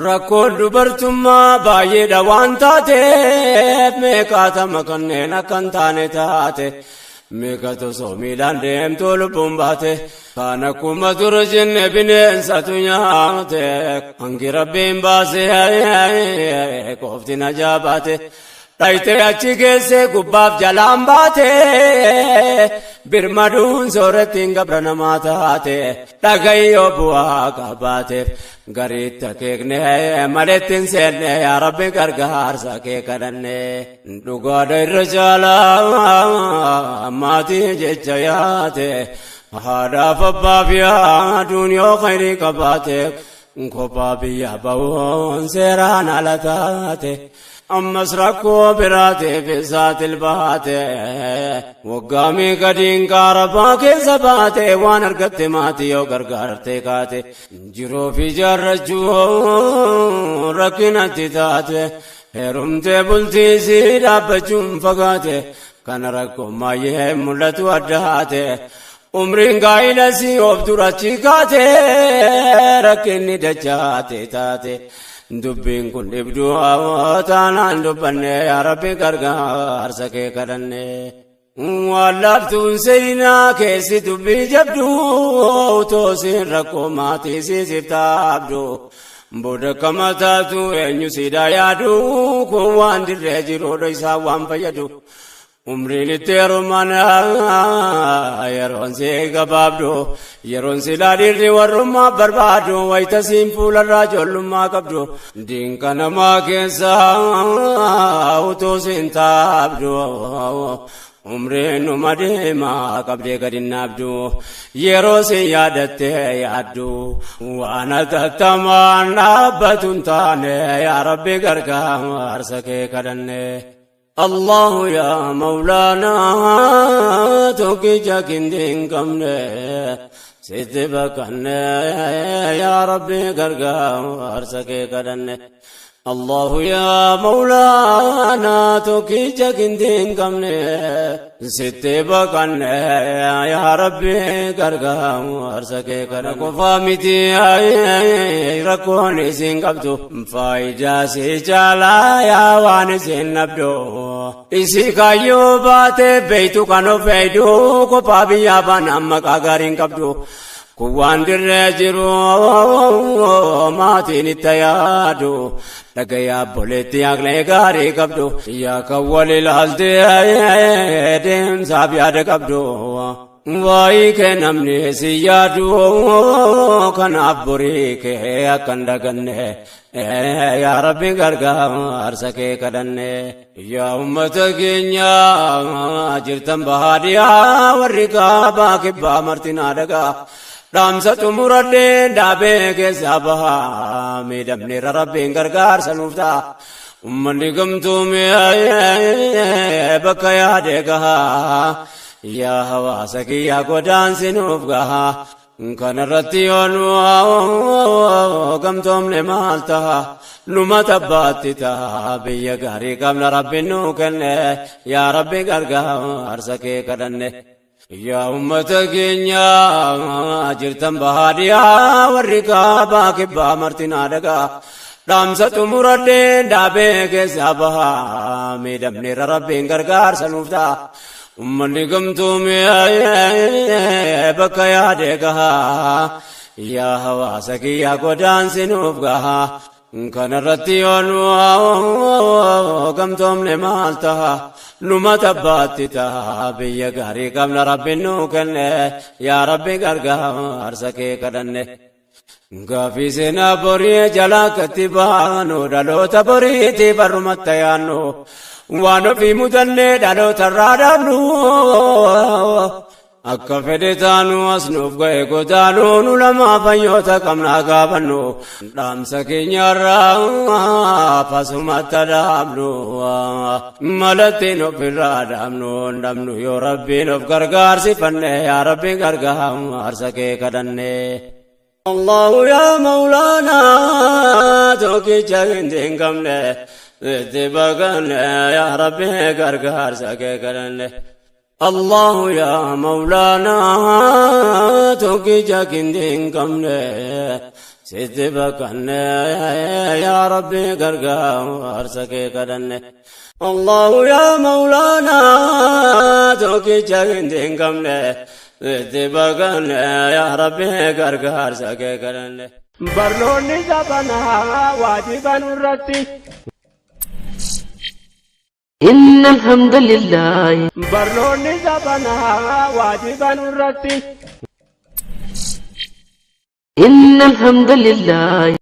Rakkoon dubartummaa baay'eedha waan taateef, meeqaatama kanneen akka hin taane taate. Meeqatu osoo miilaan deemtuu lubbuun baate, kaan akkuma dura jenne bineensatu nyaate. Hangi Rabbiin baasee qofti najaa baate. Dhayitee achi geessee gubbaaf jalaan baate, birmaduun soorattiin gabra namaa taate. Dhagayyoo bu'aa qabaateef gariitti akeekne maletti hin seenne. Yaa Rabbi gargaarsa kee kadhanne. Dhugaadha, irra caalaa maatii jecha yaate, haadhaaf abbaaf yaaduun yoo khayrii qabaate, kophaa biyya ba'uun seeraan ala taate. Ammas rakkoo biraatiif isaatil baate, waggaa meeqa diinqaa rabaa keessa baate, waan argatte maatii yoo gargaarte kaate, jiruu fi jaarrachuu rakkinatti taate, heerumtee bultii sii dhaabbachuun fagaate. Kana rakkoo maayyee mul'atu addaate, umriin gaa'ila sii of durachi kaate, rakkinni dachaate taate. Dubbiin kun dhibduu taanaan dubbanne. Yaa Rabbi gargaarsa kee kadhanne. Waan laaftuun seenaa keessi dubbii jabdu, toosiin rakkoo maatii siisiif taabdu. Booda kama taatu, eenyu siidaa yaadu? Kun waan dirree jiruudha, isaa waan fayyadu. Umriin itti heeruman yeroon si gabaabdu, yeroon silaa dhiirri warrummaa barbaadu, wayita siin fuularraa ijoollummaa qabdu. Diinqa namaa keessa utuu siin taabdu, umriin numa deemaa qabdee gadi naabdu. Yeroo siin yaadattee yaaddu, waan atattamaan dhaabbatu hin taane. Yaa Rabbi gargaarsa kee kadhanne. الله يا مولانا توكي كندين قمنا ست بكنا، يا ربي غرغار سكي كدن. الله يا مولانا توكي كندين قمنا ست بكنا، يا ربي غرغار سكي كدن. كفامتي rakkoon isin qabdu faayidaa si caalaa, yaa waan isin nabdu. Isi kaayyoo baate beeytu kan of eeydu, kophaa biyyaa baanaan maqaa gaarii hin qabdu. Kun waan dirree jiru, maatiin itti yaadu. Dhagayaa obboleetti, aqlee gaarii qabdu, yaa kan wal ilaaltee deemsaaf yaada qabdu. Waa'ee kee namni si yaadu, kanaaf borii kee akka hin daganne. Yaa Rabbi gargaarsa kee kadhanne. Yaa ummata keenya jirtan bahaadhiyaa, warri kaabaa kibbaa martinaa dhagaa. Dhaamsa xumuradheen dhaabee keessaa bahaa, miidhamneerra, Rabbiin gargaarsa nuuf ta'a. Ummanni gamtoomee bakka yaade gahaa. Yaa hawaasa kiyyaa godaansi nuuf gahaa. Kanarratti yoo nu gamtoomne maal taha? Numa tabbaatti taha. Biyya gaarii qabna Rabbi nuu kenne. Yaa Rabbi gargaarsa kee kadhanne. Yaa ummata keenya jirtan bahaadhiyaa warri kaabaa kibbaa martinaa dhagaa. Dhaamsa xumuradheen dhaabee keessaa bahaa miidhamneerra Rabbiin gargaarsa nuuf ta'a. Ummanni gamtoomee bakka yaade gahaa. Yaa hawaasa kiyyaa godaansi nuuf gahaa. Kanarratti yoo nu gamtoomne maal taha? Numa tabbaatti taha. Biyya gaarii qabna Rabbi nuu kenne. Yaa Rabbi gargaarsa kee kadhanne. Gaafii seenaa borii jalaa katti baanu dhaloota boriitii barrumatti yaannu waan ofii mudannee dhaloota irraa dhaabnu. Akka fedhe taanu as nuuf ga'e godaanu nu lamaa fayyoota qabnaa gaafannu dhaamsa keenyarraa fasumatti dhaabnu malattiin ofirraa dhaabnu dhabnu yoo Rabbiin of gargaarsifanne yaa Rabbi gargaarsa kee kadhanne. Allahu yaa Mawlaanaa tokkicha hin qabne itti baqanne yaa Rabbi gargaarsa kee kadhanne. Allahu yaa Mawlaanaa tokkicha hin qabne sitti baqanne yaa Rabbi gargaarsa kee kadhanne. Allahu yaa Mawlaanaa tokkicha hin qabne itti baqanne yaa Rabbi gargaarsa kee kadhanne. Barnoonni jabanaa waajiba nurratti. إن الحمد لله Barnoonni jabanaa waajiba nurratti. إن الحمد لله.